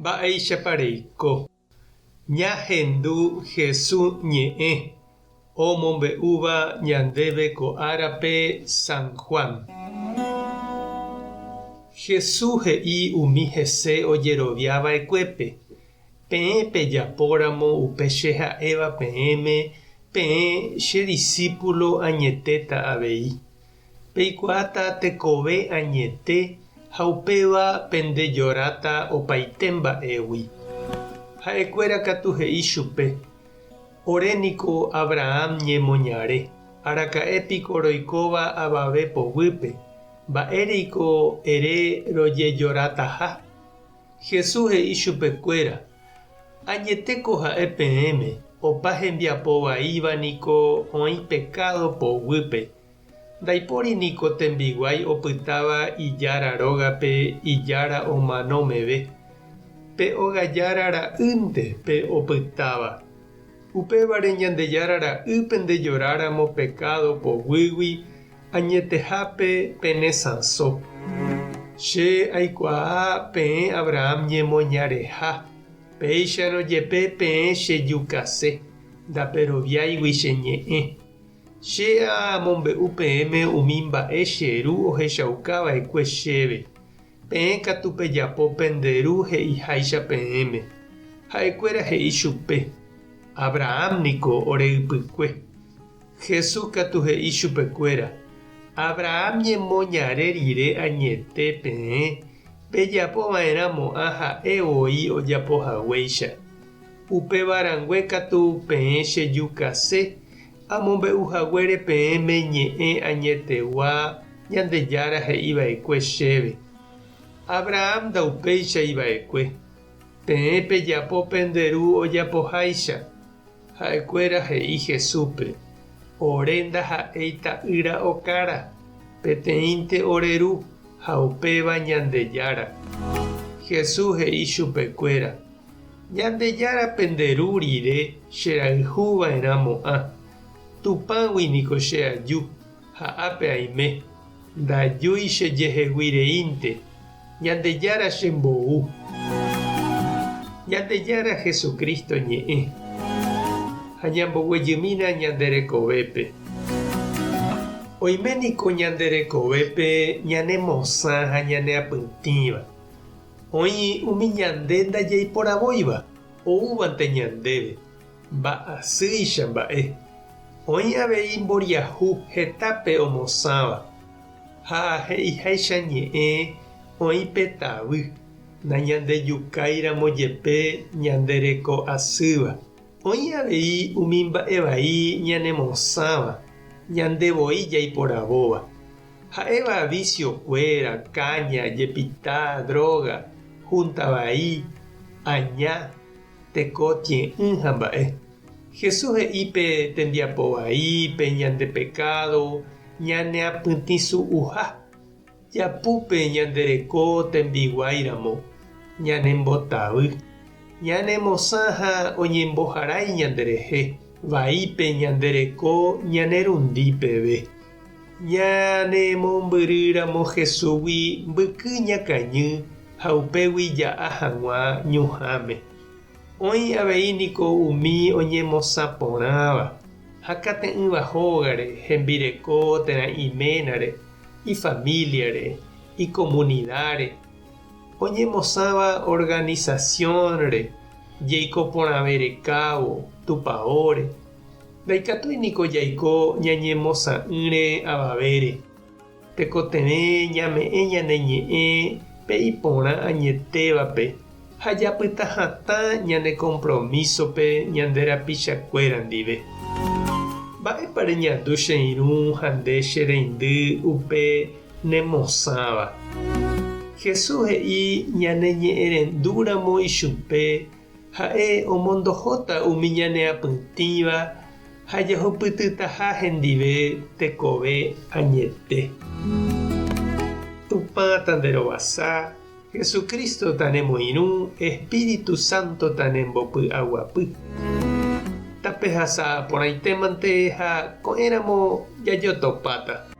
Mba'éichapa reiko? Ñahendu Hesu ñe'ẽ omombe'úva ñandéve ko árape San Juan. Hesu he'i umi hese ojerovia va'ekuépe, Peẽ pejapóramo upe che ha'éva peẽme, peẽ che disípulo añetéta avei. Peikuaáta tekove añete ha upéva pendejoráta opaite mba'égui. Ha'ekuéra katu he'i chupe, Ore niko Abraham ñemoñare, araka'e piko roikóva avave poguýpe, mba'éreiko ere rojejorataha? Jesús he'i chupekuéra, Añetéko ha'e peẽme, opa hembiapo vaíva niko oĩ pekádo poguýpe. Ndaipóri niko tembiguái opytáva ijára rógape ijára omano meve. Pe óga jára ra'ýnte pe opytáva. Upévare Ñandejára ra'y pendejoráramo pekádo poguýgui añetehápe pene sãso. Che aikuaa peẽ Abraham ñemoñareha, péicharõ jepe peẽ chejukase, ndaperoviáigui che ñe'ẽ. Che amombe'u peẽme umi mba'e che Ru ohechauka va'ekue chéve. Peẽ katu pejapo pende ru he'iháicha peẽme. Ha'ekuéra he'i chupe, Abraham niko ore ypykue. Jesús katu he'i chupekuéra, Abraham ñemoñare rire añete peẽ pejapo va'erã mo'ã ha'e voi ojapo haguéicha. Upéva rangue katu peẽ chejukase amombe'u haguére peẽme ñe'ẽ añetegua Ñandejára he'i va'ekue chéve. Abraham ndaupéichai va'ekue. Peẽ pejapo pende ru ojapoháicha. Ha'ekuéra he'i Jesúspe, Ore ndaha'éi ta'ýra okára, peteĩnte ore ru, ha upéva Ñandejára. Jesús he'i chupekuéra, Ñandejára pende ru rire che rayhu va'erã mo'ã. Tupãgui niko che aju, ha ápe aime. Ndajúi che jehegui reínte, Ñandejára che mbou. Ñandejára Jesucristo ñe'ẽ. Ha ñamboguejymína ñande rekovépe. Oime niko ñande rekovépe ñane mosã ha ñane apytĩva. Oĩ umi ñande ndajaiporavóiva, oúvante ñandéve, mba'asýicha mba'e. Oĩ avei mboriahu hetápe omosãva, ha he'iháicha ñe'ẽ oĩ pe tavy, nañandejukáiramo jepe ñande reko asýva. Oĩ avei umi mba'e vai ñanemosãva, ñande voi jaiporavóva. Ha'éva vicio-kuéra, káña, jepita, droga, junta vai, aña, teko tie'ỹ ha mba'e. Jesús he'i pe tembiapo vai, pe ñande pekádo ñaneapytĩsu'uha, japúpe ñande reko tembiguái ramo, ñanembotavy, ñanemosã ha oñemboharái ñanderehe, vaípe ñande reko ñanerundi peve. Ñanemombyrýramo Jesúsgui mbyky ñakañy ha upégui ja'a hag̃ua ñuhãme. Oĩ avei niko umi oñemosã porãva, hakate'ỹva hógare, hembireko térã iménare, ifamíliare, ikomunidáre, oñemosãva organisasiónre, jeiko porãve rekávo, tupaóre. Ndaikatúi niko jaiko ñañemosã'ỹre avavére. Tekotevẽ ñame'ẽ ñane ñe'ẽ pe iporã añetévape ha japyta hatã ñane kompromísope ñande rapichakuéra ndive. Mba'épa reñandu che irũ ha nde che reindy upe nemosãva? Jesús he'i ñaneñe'ẽrendúramo ichupe Ha'e omondohóta umi ñaneapytĩva ha jahupytytaha hendive tekove añete. Tupã tanderovasa, Jesucristo tanemoirũ, Espíritu Santo tanembopy'aguapy. Tapehasa porãitémante ha ko'ẽramo jajotopáta.